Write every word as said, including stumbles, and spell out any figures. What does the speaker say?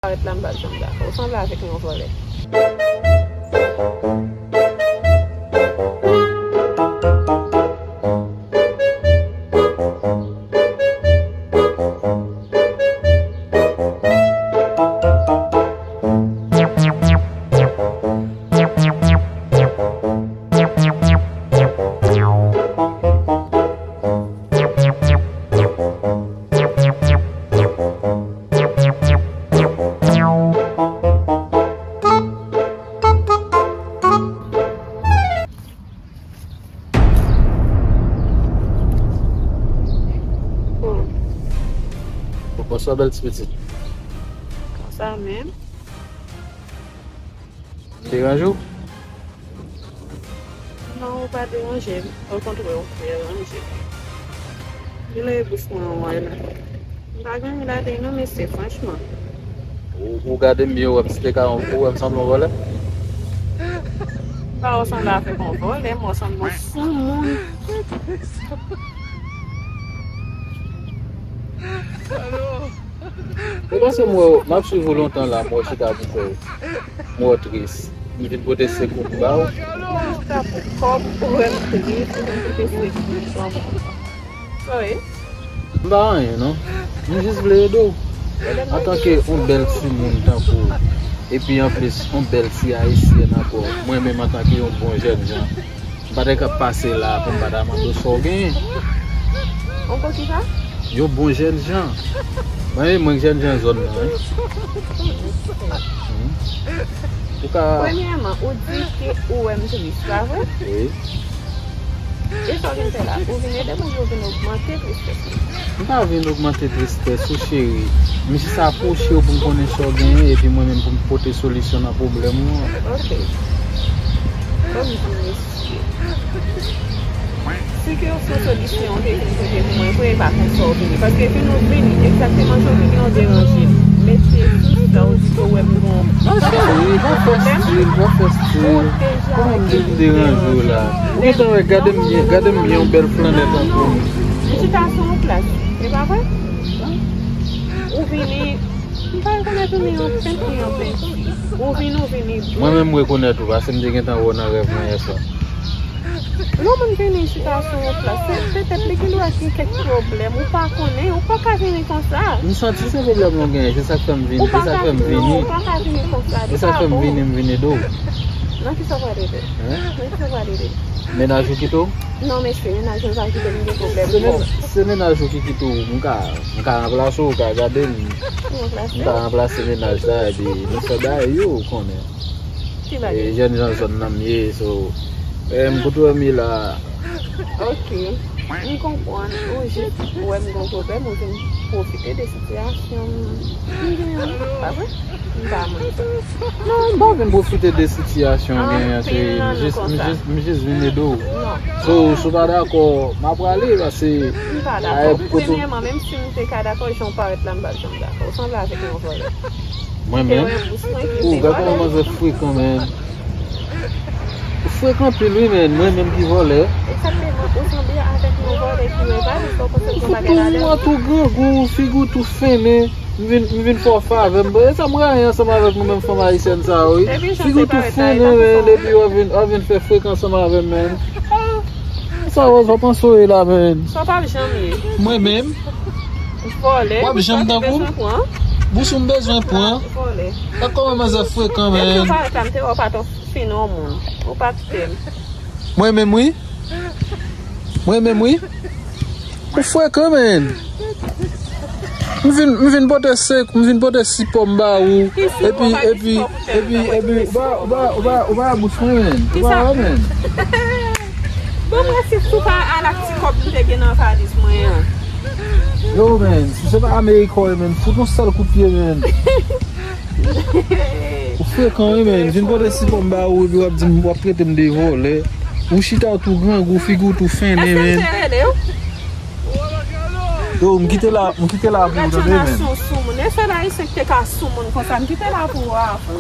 Parèt la, m pa t janm dakò. Ou sanble avèk yon vòlè. Bonswa, bèl ti pitit. Konsa menm? Deranje w? Non, ou pa deranje m. Okontrè, ou deranje m. Li leve bouch mwen an wè la. M pa gen anyen ladan l non, mesye, franchman. Ou, ou gade m byen, ou wè m si te ka, ou wè m sanble yon vòlè? M pa wè w sanble avèk yon vòlè, m wè w sanble yon soumoun. E paske m wè w, m ap swiv ou lontan la, m wè w chita pou kò w. M wè w tris. M vin pote sekou m ba w. Chita pou kò m, ou wè m tris, ou vin pote sekou m ba w. Sa w ye? M pa anyen, non. M jis vle ede w. Antanke yon bèl timoun tankou w, epi anplis, yon bèl ti ayisyèn ankò, mwen menm antanke yon bon jèn jan, m pa t ka pase la pou m pa ta mande w sa w genyen. Yon bon kisa? Yon bon jèn jan. Mwen, mwen jèn jan zòn nan, wi. Hmm. Ou ka... Premyèman, ou di ke ou wè m tris, pa vre? Wi. E sa w vin fè la? Ou vin ede m oubyen ou vin ogmante tristès mwen? M pa vin ogmante tristès ou, cheri. M jis apwoche w pou m konnen sa w genyen, epi mwen menm pou m pote solisyon nan pwoblèm ou an. Ok. Kòm di mesye. Si ke w se yon solisyon ou te vin pote pou mwen vre, e pa konsa w vini. Paske vin ou vini, egzakteman jan w vini an deranje m. Mesye, sista, ou di ke w wè m gon... Non, cheri, pa fè stil, pa fè stil. Kòman m te vin deranje w la? Ou gentan wè, gade m byen, gade m byen, yon bèl flannè tankou m. M chita sou yon plas, e pa vre? Ou vini, m pa rekonèt ou ni yon penti, ni yon penti. Ou vini, ou vini. Mwen menm m rekonèt ou, paske m te gentan wè w nan rèv mwen yè swa. Lè yon moun vini chita sou yon plas, se, petèt li gendwa gen kèk pwoblèm, ou pa konnen, ou pa ka vini konsa. M santi se pwoblèm ou genyen, se sa k fè m vini, se sa k fè m vini. Ou pa ka vini, ou pa ka vini konsa, li pa bon. Se sa k fè m vini, m vin ede w. Nan kisa w pral ede? Hein? Nan kisa w pral ede? Mennaj ou kite w? Non, mesye, mennaj mwen pa kite m, m gen pwoblèm kòb. Se men-, se mennaj ou ki kite w, m ka, m ka ranplase w, ou ka gade m. Ou ranplase? M ka ranplase mennaj la, epi nou fè bagay yo, ou konnen. Ki bagay? E, jèn jan zòn nan m ye, so, em, kote w wè m ye la. Ok. M konprann. Ou jis wè m gon pwoblèm, ou vin pwofite de sitiyasyon m genyen an, pa vre? M pa manti. Non, m pa vin pwofite de sitiyasyon w genyen an, cheri. M jis, m jis, m jis vin ede w. Non. So, si w pa dakò, m ap prale, paske... M pa dakò. Premyèman, menm si m te ka dakò, jan w parèt la, m pa t janm dakò. Ou sanble avèk yon vòlè. Mwen menm? Ou gad kòman manzè frekan, menn. Ou frekan anpil, wi, menn. Mwen menm ki vòlè? Egzakteman, ou sanble avèk yon vòlè ki revalize, ou panse l gon bagay ladan l. Figi w tou grangou, figi w tou fennen. M vin, m vin fè w favè, m, e sa m rayi ansanm avèk nou menm fanm ayisyèn sa yo, wi. Figi w tou fennen, menn, epi w ap vin, w ap vin fè frekan ansanm avè m, menn. Sa w, sa w panse w ye la, menn? Sa w p ap janm ye. Mwen menm? Vòlè. W ap janm tankou m? Bous ou m bezwen pran? Vòlè. Gad kòman manzè frekan, menn. Depi w parèt la, m te wè w pa t fin yon moun. Ou pa t fè m. Mwen menm, wi. Mwen menm, wi. Ou frekan, menn. M vin, m vin pote sek, m vin pote sipò m ba ou. Epi, epi, epi, epi, ou pa, ou pa, ou pa, ou pa bous mwen, menn. Ou pa wè, menn. Bon, mwen si sou pa al ak ti kòb m te gen nan valiz mwen an. Yo, menn, si se pa Amerik ou ye, menn, fout yon sèl kout pye, menn. Ou frekan, wi, menn. Vin pote sipò m ba ou, epi w ap di m, w ap trete m de vòlè. Ou chita, w tou grangou, figi w tou fennen, menn. Èske m te rele w? Yo, m kite la, m kite la pou ou, tande, menn. Gad jan n a sou, sou moun. E sèl Ayisyen ki te ka sou moun konsa. M kite la pou ou avan.